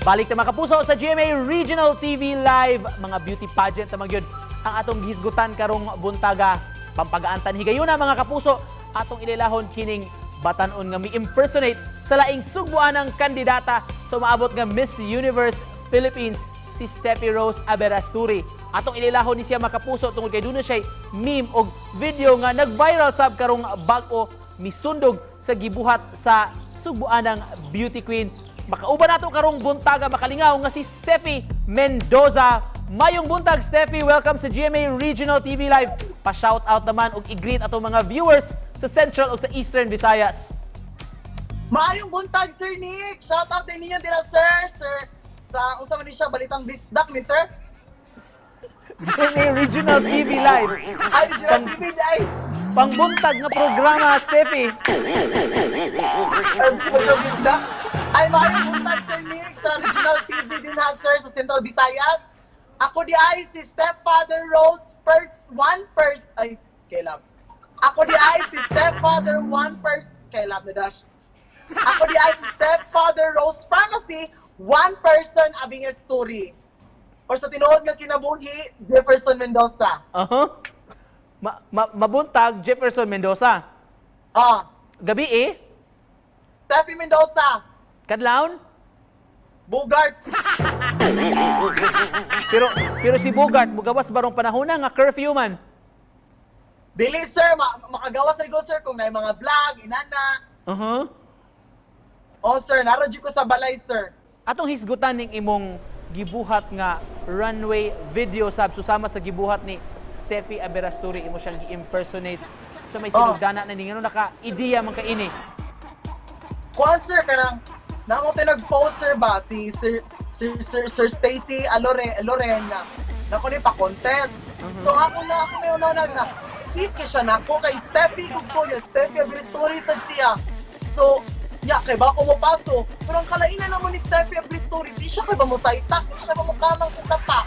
Balik ta, mga kapuso, sa GMA Regional TV Live, mga beauty pageant ta magyud ang atong gihisgutan karong buntaga. Pampagaantan higayuna, mga kapuso, atong ililahon kining batanon nga mi-impersonate sa laing sugbuanang kandidata sa umaabot nga Miss Universe Philippines, si Steffi Rose Aberasturi. Atong ililahon ni siya, mga kapuso, tungod kay duna siya meme og video nga nag-viral sab karong bag-o, misundog sa gibuhat sa sugbuanang beauty queen. Makauban nato karong buntaga, makalingaw nga si Steffi Mendoza. Mayong buntag, Steffi. Welcome sa GMA Regional TV Live. Pa-shout out naman ug i-greet atong mga viewers sa Central ug sa Eastern Visayas. Maayong buntag, Sir Nick! Shout out din ninyo dira, sir! Sir, sa unsa man ni siya, Balitang Bisdak ni sir? GMA Regional TV Live. Ay, Regional TV ay! Pangbuntag nga programa, Steffi. Ay, Balitang Bisdak. Ay, maayong buntag, Sir Nick, sa Regional TV din ha, sir, sa Central Visayas. Ako di ay si Stepfather Rose first one first ay Caleb. Ako di ay si Stepfather one first Caleb na dash. Ako di ay si Stepfather Rose Pharmacy one person abing story. Or sa tinuod nga kinabuhi, Jefferson Mendoza. Mabuntag, Jefferson Mendoza. Ah, Gabi eh, Steffi Mendoza, kadlawon. Bogart. Pero pero si Bogart mugawas barong panahon na nga curfew man. Dili sir, makagawas na ko sir kung naay mga vlog, inana. Oh sir, naron jud ko sa balay, sir. Atong hisgutan ning imong gibuhat nga runway video sab susama sa gibuhat ni Steffi Aberasturi, imo siyang gi-impersonate sa may sinugdana na ning ano naka ideya man ka ini? Kuan sir, kanang namo to nag-post sir ba si Sir Stacy Alore Lorena. Nako ni pa contest. So ako na una na na fit kay siya nako kay Steffi gud ko ya Steffi Aberasturi sad siya. So ya kay ba ko mo paso, pero ang kalainan namo ni Steffi Aberasturi, di siya kay ba mo saitak, di siya ba mo kamang sa tapa.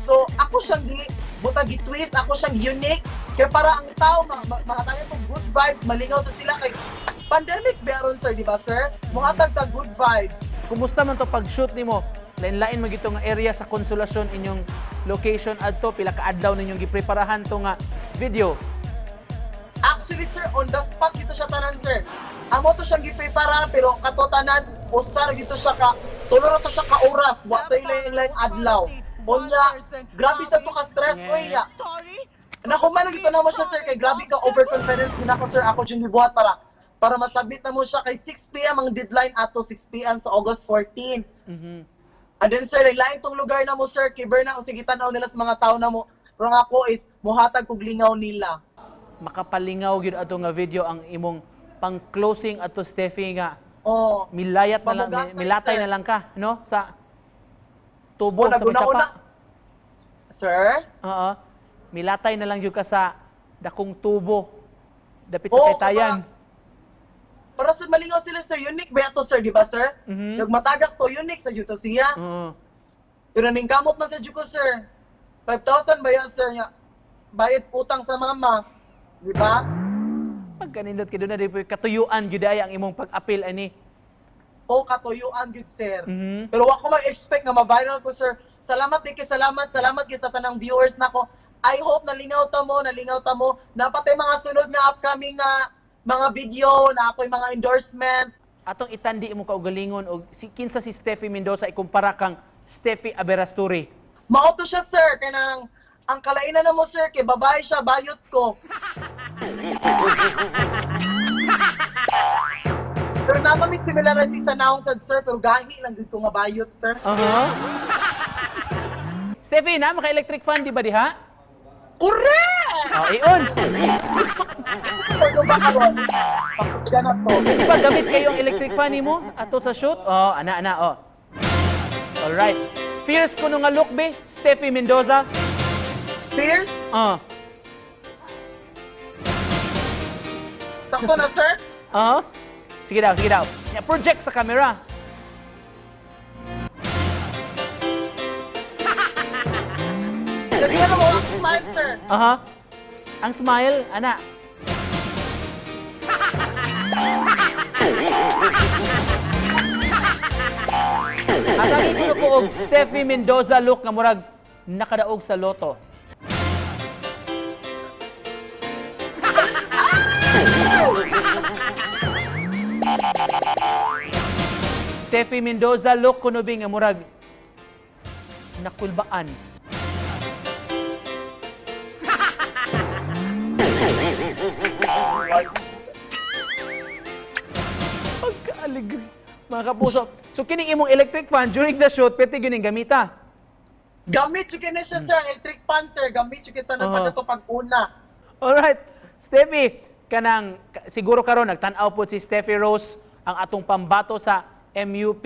So ako siyang gi buta gi twist, ako siyang unique kay para ang tao makataya tong good vibes, malingaw sa sila kay pandemic ba aron sir, di ba sir? Muhatag ta good vibes. Kumusta man to pag-shoot nimo? Lain-lain man gito nga area sa Consolacion inyong location adto, pila ka adlaw ninyong gipreparahan to nga video? Actually sir, on the spot gito siya tanan sir. Amo to siyang giprepara pero kato tanan usar gito siya ka tulo ra to siya ka oras, wa to ilang adlaw. Unya, grabe sa to ka stress oy ya. Nahuman na gito na mo siya sir kay grabe ka overconfidence gina ko sir, ako jud gibuhat para para masubmit na mo siya kay 6 PM ang deadline ato, 6 PM sa August 14. And then sir, lain tong lugar na mo sir, kay na kung sige tan-aw nila sa mga tao na mo. Pero ang ako is muhatag kog lingaw nila. Makapalingaw gyud ato nga video, ang imong pang-closing ato, Steffi, nga Oh. milayat na lang, Pamugatan, milatay sir. na lang ka, no? Sa tubo Oh, sa may naguna-una. sapa. Sir? Oo. Milatay na lang gyud ka sa dakong tubo dapit sa Oo, Taytayan. Para sa malingaw sila sir, unique ba to sir, di ba sir? Mhm. Nagmatagak to unique sa juto siya. Oo. Pero ning kamot man sa ko sir. 5,000 ba yan sir nga? Bayad utang sa mama. Di ba? Pagkanindot kay doon na di po katuyuan gyud ay ang imong pag-apil ani. O katuyuan gid sir. Pero wa ko mag-expect nga ma-viral ko sir. Salamat di kay salamat, salamat gyud sa tanang viewers nako. I hope nalingaw ta mo, nalingaw ta mo. Napatay mga sunod nga upcoming nga mga video na ako'y mga endorsement. Atong itandi mo kaugalingon og si kinsa si Steffi Mendoza ikumpara kang Steffi Aberasturi. Mao to siya sir, kanang ang kalainan na mo sir kay babae siya, bayot ko. Pero naman may similarity sa naong sad sir, pero gahi lang dito nga bayot sir. Steffi, na maka electric fan di ba diha? Correct! Oh, ion. Pwede ba karon? Pakita na to. Di ba gamit kayo ang electric fan nimo ato sa shoot? Oh, ana ana oh. All right. Fierce kuno nga look be, Steffi Mendoza. Fierce? Ah. Sakto na sir? Ah. Sige daw, sige daw. Ya, project sa camera. Lagyan na mo ang smile sir. Aha. Ang smile, ana. Hatagi ko Paingon ko og Steffi Mendoza look nga murag nakadaog sa loto. Steffi Mendoza look kuno bi nga murag nakulbaan. Pagkaalig. Mga kapuso. So kining imong electric fan during the shoot, pwede gyud ning gamita. Gamit yung kini siya, sir. Electric fan, sir. Gamit yung kisa na pa ito pag una. Alright. Steffi, kanang siguro karon nagtan-aw pod si Steffi Rose ang atong pambato sa MUP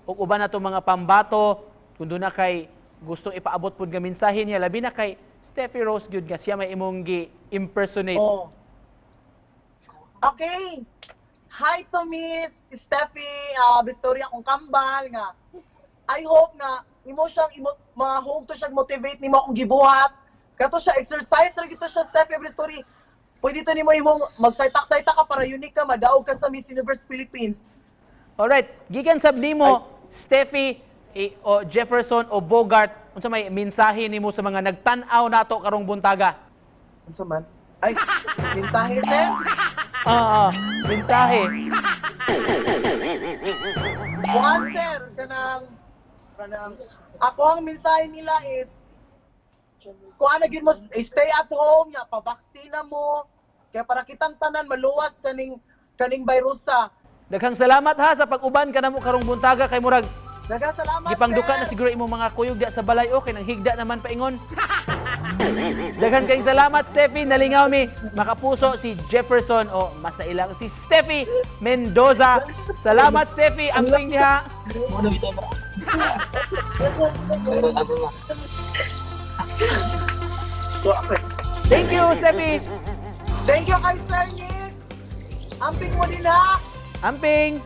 ug uban nato mga pambato kung doon na kay gustong ipaabot pod nga mensahe niya, labi na kay Steffi Rose gyud nga siya may imong gi impersonate. Oh. Okay. Hi to Miss Steffi, Victoria akong kambal nga. I hope nga imo siyang imo mahug to siyang motivate nimo akong gibuhat. Kato siya exercise ra gito siya, Steffi Story. Pwede to nimo imong magsaytak-saytak ka para unique ka, madaog ka sa Miss Universe Philippines. Alright, gikan sab nimo Steffi o Jefferson o Bogart, unsa may mensahe nimo sa mga nagtan-aw nato karong buntaga? Unsa man? Ay, mensahe, sir. Oo, mensahe. Kuan, sir, kanang ako ang mensahe nila is kuan na gyud mo, eh, stay at home nya, pabaksina mo kaya para kitang tanan maluwas kaning virusa. Daghang salamat ha sa pag-uban kanamo karong buntaga kay murag Daghang salamat, gipangduka sir. Na siguro imong mga kuyog diya sa balay, okay nang higda naman paingon. Daghan kayong salamat, Steffi, nalingaw mi makapuso si Jefferson o mas ilang si Steffi Mendoza. Salamat, Steffi, amping diha. Thank you, Steffi. Thank you kay Sir Nick. Amping mo din ha. Amping.